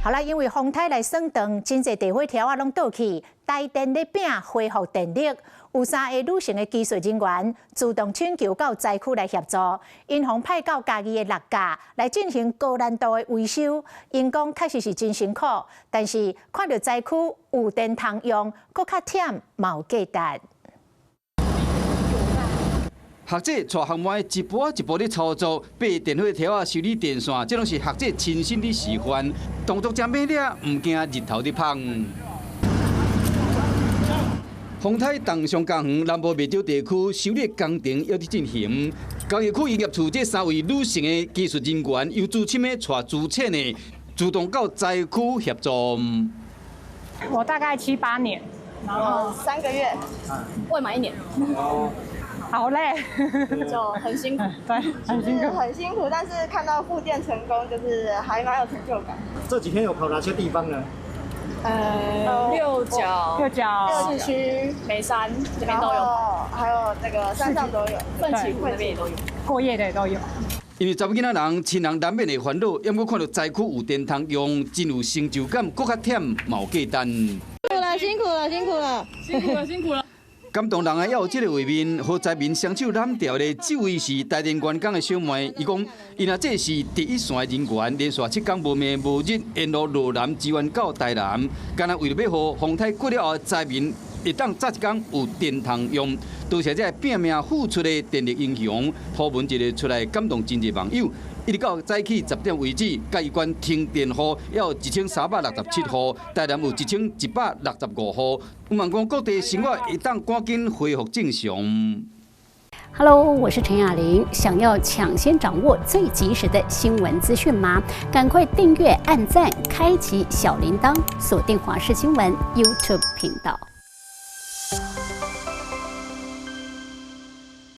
好啦，因為風颱來算長，真濟地火柱仔攏倒去，台電咧拼恢復電力。有三个女性的技術人員主動請求到災區來協助，𪜶予派到嘉義的六甲來進行高難度的維修。𪜶講確實是真辛苦，但是看著災區有電通用，閣較忝嘛有價值。學者帶學妹一步一步咧操作，爬電火柱仔修理電線，這攏是學者親身咧示範，動作誠美麗，毋驚日頭咧麭。風颱重傷嘉園南部袂少地區修理工程猶佇進行。嘉義區營業處這三位女性的技術人員，由資深的帶資淺的，主動到災區協助。我大概七八年，然後3個月，未滿一年。好累，就很辛苦，對，很辛苦，很辛苦，但是看到復電成功，就是還蠻有成就感。這幾天有跑哪些地方呢？六角、六角、市區、梅山這邊都有，還有那個山上都有，奮起湖那邊也都有，過夜的也都有。因為查某囡仔人親人難免會煩惱，猶閣看著災區有電通用，真有成就感，閣較忝嘛有價值。辛苦了，辛苦了，辛苦了，辛苦了，辛苦了。感動人的，猶有這個畫面，予災民雙手攬牢的，這位是台電員工的小妹，伊講，𪜶啊這是第一線的人員，連續7天無暝無日，沿路落南支援到台南，干焦為著欲予風颱過了後，災民會當早一工有電通用，多謝這拚命付出的電力英雄，鋪文一个出來感動真濟網友。一直到早起10點為止，嘉義縣停電戶有1367戶，台南有1165戶。有望講各地生活會當趕緊恢復正常。 Hello，我是陳雅玲。想要搶先掌握最及時的新聞資訊嗎？趕快訂閱、按讚、開啟小鈴鐺，鎖定華視新聞 YouTube 頻道。